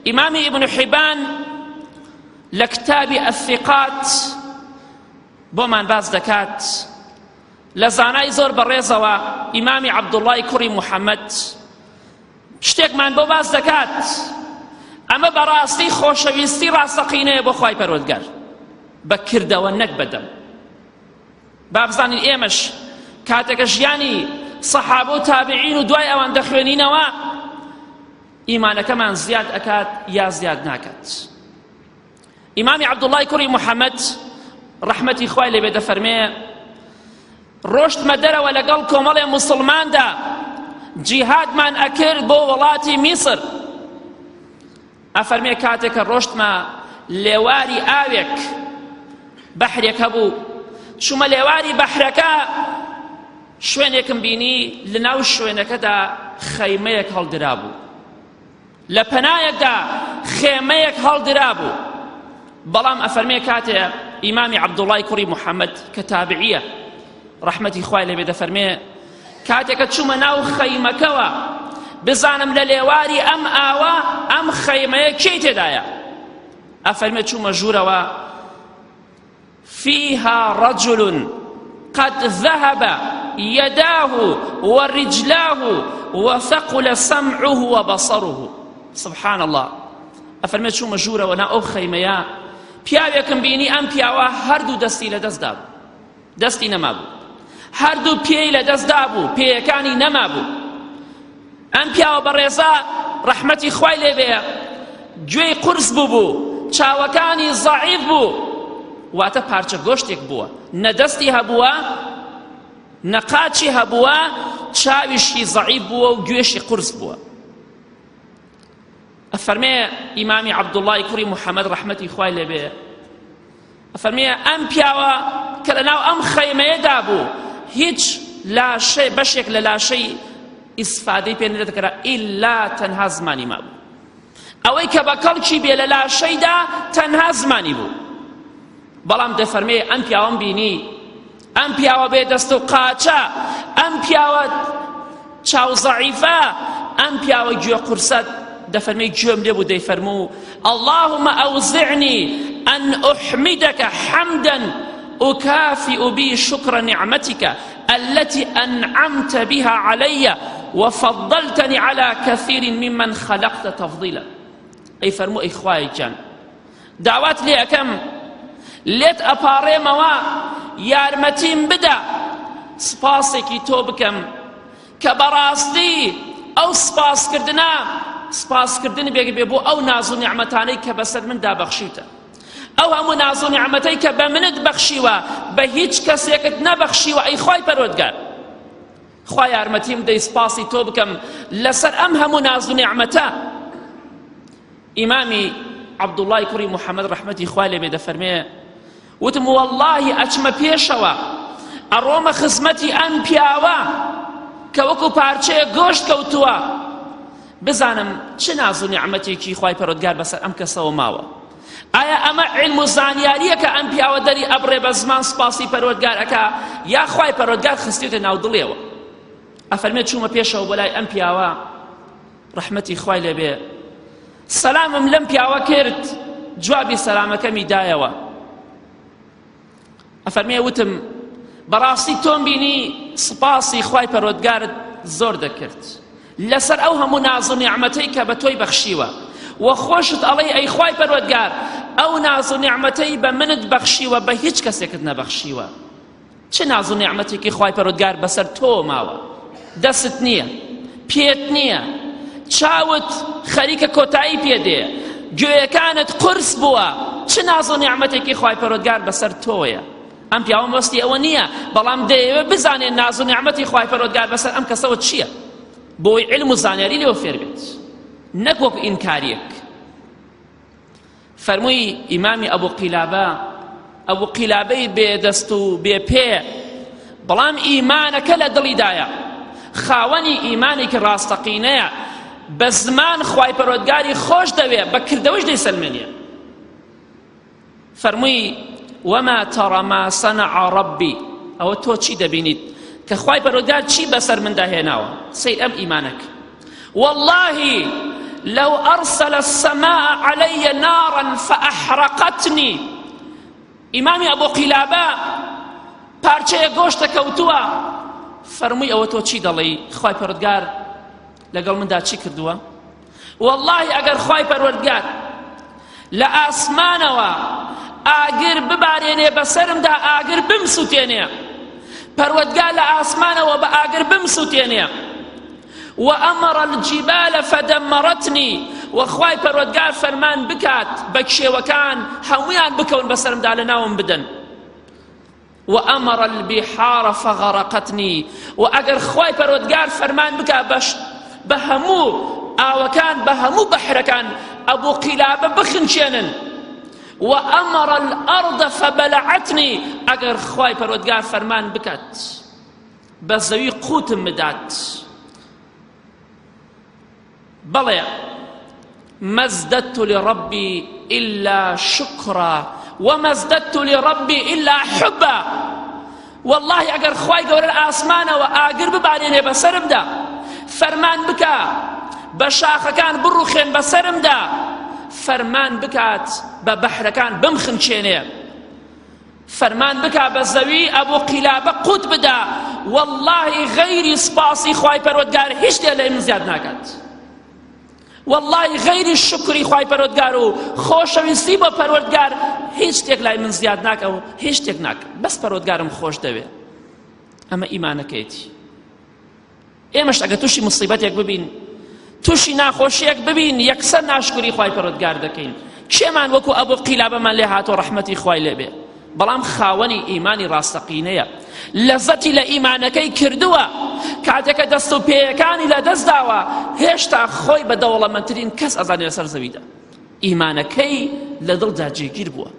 ئیمامی ئیبن حیبان لە کتابی الثقات بۆمان باس دەکات لە زانای زۆر بەڕێزەوە ئیمامی عەبدوڵڵای کوڕی محەممەد شتێکمان بۆ باس دەکات ئەمە بەڕاستی خۆشەویستی ڕاستەقینەیە بۆ خوای پەروەردگار بە کردەوە نەک بەدەم با بزانین ئێمەش کاتێکە ژیانی سەحابە و تابعین و دوای ئەوان دەخوێنینەوە ئیمانەکەمان زیاد ئەکات یا زیاد ناکات. ئیمامی عەبدوڵڵای کوڕی محەمەد ڕەحمەتی خوای لێبێ دەفەرمێ ڕۆشتمە دەرەوە لەگەڵ کۆمەڵێ موسڵماندا جیهادمان ئەکرد بۆ وڵاتی میسر ئەفەرمێ کاتێک کە ڕۆشتمە لێواری ئاوێک بەحرێک هەبوو چوومە لێواری بەحرەکە شوێنێکم بینی لەناو شوێنەکەدا خەیمەیەک هەڵدرابوو لە پەنایەکدا خێمەیەک هەڵدرابوو بەڵام ئەفەرمێ کاتێ ئیمامی عەبدوڵای کوڕی محەممەد کە تابعیە ڕەحمەتی خوای لێبێ دەفەرمێ کاتێک کە چوومە ناو خەیمەکەوە بزانم لە لێواری ئەم ئاوە ئەم خەیمەیە کێی تێدایە ئەفەرمێ چوومە ژوورەوە فيها رجل قد ذهب يداه ورجلاه وثقل سمعه وبصره سبحان الله ئەفەرمێ چوومە ژوورەوە نا ئەو خەیمەیە پیاوێکم بینی ئەم پیاوە هەردوو دەستی لەدەست دابوو دەستی نەمابوو هەردوو پێی لەدەست دابوو پێیەکانی نەمابوو ئەم پیاوە بەڕێزە ڕەحمەتی خوای لێبێ گوێی قورس بوو بوو چاوەکانی زەعیف بوو واتە پارچە گۆشتێک بووە نە دەستی هەبووە نە قاچی هەبووە چاویشی زەعیف بووە و گوێشی قورس بووە ئەفەرمێ ئیمامی عەبدوڵڵای کوڕی محەمەد ڕەحمەتی خوای لێبێ ئەفەرمێ ئەم پیاوە کە لەناو ئەم خەیمەیەدا بوو هیچ لاشەی بەشێک لە لاشەی ئیسفادەی پێ نەدەکرا ئیلا تەنها زمانی مابوو ئەوەی کە بە کەڵکی بێ لە لاشەیدا تەنها زمانی بوو بەڵام دەفەرمێ ئەم پیاوەم بینی ئەم پیاوە بێ دەست و قاچە ئەم پیاوە چاو زەعیفە ئەم پیاوە گوێ قورسە دەفەرمێ گوێم لێ بوو دەیفەرموو اللهم أوزعني أن أحمدك حمدا أكافئ به شكر نعمتك التي أنعمت بها علي وفضلتني على كثير ممن خلقت تفضيلا أي فرمو أي خواي جان داوات لێ ئەکەم لێت ئەپاڕێمەوە یارمەتیم بدە سپاسێکی تۆ بکەم کە بەڕاستی ئەو سپاسکردنە سپاسکردن بێک بێ بۆ ئەو ناز و نیعمەتانەی کە بەسەر مندا بەخشیوتە ئەو هەموو ناز و نیعمەتەی کە بە منت بەخشیوە بە هیچ کەسێکت نەبەخشیوە ئەی خوای پەروەردگار خوا یارمەتیم بدەی سپاسی تۆ بکەم لەسەر ئەم هەموو ناز و نیعمەتە ئیمامی عەبدوڵڵای کوڕی محەمەد ڕەحمەتی خوای لێ بێ دەفەرمێ وتم وەڵڵاهی ئەچمە پێشەوە ئەڕۆمە خزمەتی ئەم پیاوە کە وەکو پارچەیە گۆشت کەوتووە بزانم چ ناز و نیعمەتێکی خوای پەروەردگار بەسەر ئەم کەسەوە ماوە ئایا ئەمە علم و زانیاریە کە ئەم پیاوە دەری ئەبڕێ بە زمان سپاسی پەروەردگار ئەکا یا خوای پەروەردگار خستێتە ناو دڵیەوە ئەفەرمێ چوومە پێشەوە بۆ لای ئەم پیاوە ڕەحمەتی خوای لێبێ سەلامم لەم پیاوە کرد جوابی سەلامەکەمی دایەوە ئەفەرمێ وتم بەڕاستی تۆم بینی سپاسی خوای پەروەردگارت زۆر دەکرد لەسەر ئەو هەموو ناز و نیعمەتەی کە بە تۆی بەخشیوە و خۆشت ئەڵێی ئەی خوای پەروەردگار ئەو ناز و نیعمەتەی بە منت بەخشیوە بە هیچ کەسێکت نەبەخشیوە چ ناز و نیعمەتێکی خوای پەروەردگار بەسەر تۆ ماوە دەستت نییە پێت نییە چاوت خەریکە کۆتایی پێ دێ گوێیەکانت قورس بووە چ ناز و نیعمەتێکی خوای پەروەردگار بەسەر تۆیە ئەم پیاوە مەستی ئەوە نییە بەڵام دەیەوێت بزانێت ناز و نیعمەتی خوای پەروەردگار بەسەر ئەم کەسەوە چییە بۆی علم و زانیاری لێوە فێر بێت نەک وەک ئینکاریەک فەرمووی ئیمامی ئەبو قیلابە ئەبو قیلابەی بێ دەست و بێ پێ بەڵام ئیمانەکە لە دڵیدایە خاوەنی ئیمانێکی ڕاستەقینەیە بە زمان خوای پەروەردگاری خۆش دەوێ بە کردەوەش دەیسەلمێنێ فەرمووی وما ترى ما صنع ربي ئەوە تۆ چی دەبینیت کە خوای پەروەردگار چی بەسەر مندا هێناوە سەیر ئەم ئیمانەک والله. لو أرسل السماء علي نارا فأحرقتني ئیمامی ئەبو قیلابە پارچەیە گۆشتە کەوتووە فەرمووی ئەوە تۆ چی دەڵێی خوای پەروەردگار لەگەڵ مندا چی کردووە واللهی ئەگەر خوای پەروەردگار لە ئاسمانەوە ئاگر ببارێنێ بەسەرمدا ئاگر بمسوتێنێ پەروەردگار لە ئاسمانەوە بە ئاگر بمسوتێنێ وأمر الجبال فدمرتنی و خوای پەروەردگار فەرمان بکات بە کێوەکان هەموویان بکەون بەسەرمدا لەناوم بدەن وأمر البحار فغرقتنی و ئەگەر خوای پەروەردگار فەرمان بکات بەش بە هەموو ئاوەکان بە هەموو بەحرەکان ئەبوو قیلابە بخنچێنن وأمر الأرض فبلعتنی ئەگەر خوای پەروەردگار فەرمان بکات بە زەوی قوتم بدات بەڵێ ما ازددت لربي إلا شكرا وما ازددت لربي إلا حبا والله ئەگەر خوای گەورە لە ئاسمانەوە ئاگر ببارێنێ بەسەرمدا فەرمان بکا بە شاخەکان بڕوخێن بەسەرمدا فەرمان بکات بە بەحرەکان بمخنچێنێ فەرمان بکا بە زەوی ئەبو قیلابە قوت بدا واللهی غەیری سپاسی خوای پەروەردگار هیچ شتێ لای من زیاد ناکات واللهی غەیری شکری خوای پەروەردگار و خۆشەویستی بۆ پەروەردگار هیچ شتێک لای من زیاد ناکە و هیچ شتێک ناکە بەس پەروەردگارم خۆش دەوێ ئەمە ئیمانەکەیەتی ئێمەش ئەگەر تووشی مصیبەتێک ببین تووشی ناخۆشیەک ببین یەکسەر ناشکری خوای پەروەردگار دەکەین کێمان وەکو ئەبوو قیلابەمان لێ هاتۆ ڕەحمەتی خوای لێ بێ بەڵام خاوەنی ئیمانی ڕاستەقینەیە لەزەتی لە ئیمانەکەی کردووە کاتێکە دەست و پێیەکانی لە دەست داوە هێشتا خۆی بە دەوڵەمەندترین کەس ئەزانێ لەسەر زەویدا ئیمانەکەی لە دڵدا جێگیر بووە.